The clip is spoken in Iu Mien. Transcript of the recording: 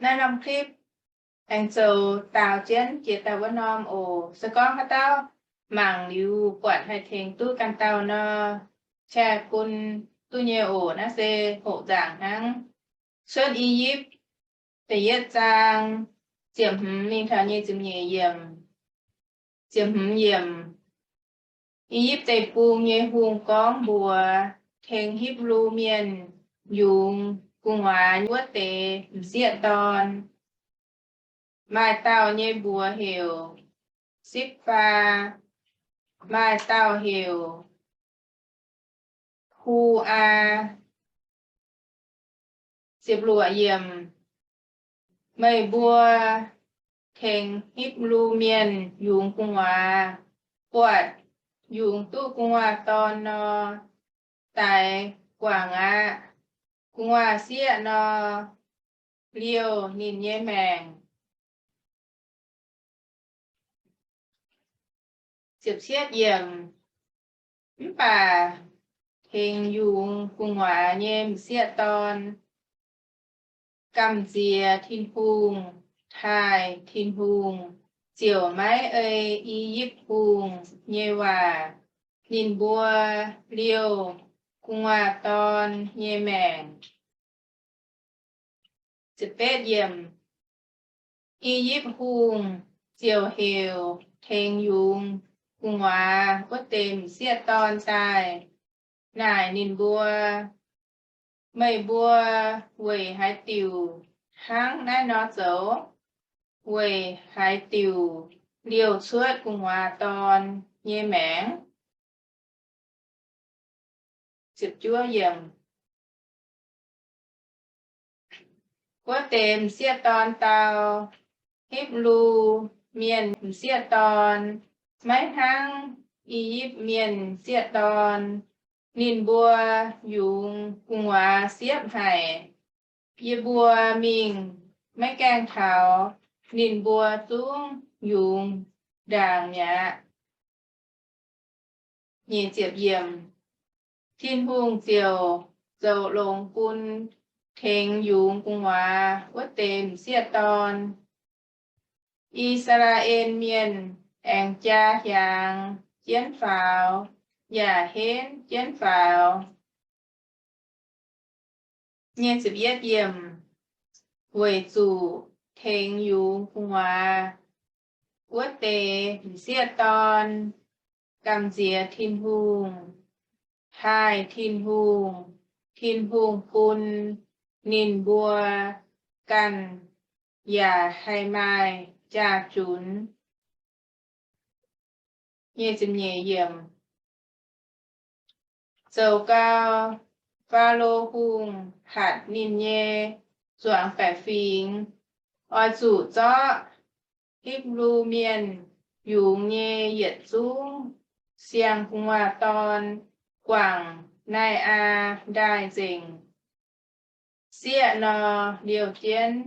Naaiv norm clip aengx zoux daaux jienv jiex daaih wuov norm oc. Se gorngv haaix dauh mangc liuz buatc haih tengx duqv ganh dauh nor, share bun duqv nyei oc. Naaiv se hoqc nzaangc hnangv. Cuotv I^yipv da'yietv zaang ziepc hmz mingh taux nyei ziepc nyeic yiemc. Ziepc hmz yiemc, I^yipv Deic-Bung nyei hungh gorngv mbuox tengx Hipv^lu Mienh yungz gu'nguaaz wuov deix m'sieqv dorn. Maaih dauh nyei mbuox heuc Sipv^faa, maaih dauh heuc Hu^aa. Ziepc luoqc yiemc, meih mbuo tengx Hipv^lu Mienh yungz gu'nguaaz, buatc yungz duqv gu'nguaaz dorn nor, daix guangc aqv. Gu'nguaaz sieqv nor, liouh ninh nyei maengc. Ziepc cietv yiemc, mv baac tengx yungz gu'nguaaz nyei m'sieqv dorn gamh nziex Tin-Hungh, taaih Tin-Hungh ziouc maiv ei I^yipv Hungh nyei waac. Ninh mbuo liouh gu'nguaaz dorn nyei maengc. I^yipv Hungh ziouc heuc tengx yungz gu'nguaaz wuov deix m'sieqv dorn daaih naaic ninh mbuo, meih mbuo weic haaix diuc hnangv naaiv nor zoux? Weic haaix diuc liouh cuotv gu'nguaaz dorn nyei maengc? Wuov deix m'sieqv dorn dau, Hipv^lu Mienh m'sieqv dorn maiv hnangv I^yipv Mienh m'sieqv dorn. Ninh mbuo yungz gu'nguaaz siepv haic. Yie mbuo mingh maiv gaengh taux, ninh mbuo zungv yungz ndaangc mi'aqv. Tin-Hungh ziouc zoux longx bun tengx yungz gu'nguaaz wuov deix m'sieqv dorn. I^saa^laa^en Mienh aengx jaa hiaangx jienv faaux yaac henv jienv faaux. Weic zuqc tengx yungz gu'nguaaz wuov deix m'sieqv dorn gamh nziex Tin-Hungh, taaih Tin-Hungh, Tin-Hungh bun ninh mbuo ganh yaac haih maaih jaa-junx. Zoux gau, Faalo Hungh hatc ninh nyei zuangx baeqc fingx, oix zuqc zorqv Hipv^lu Mienh yungz nyei yietc zungv siang-gu'nguaaz dorn guangc Nai^aa Ndaaih nzengc. Sieqv nor, liouh jienv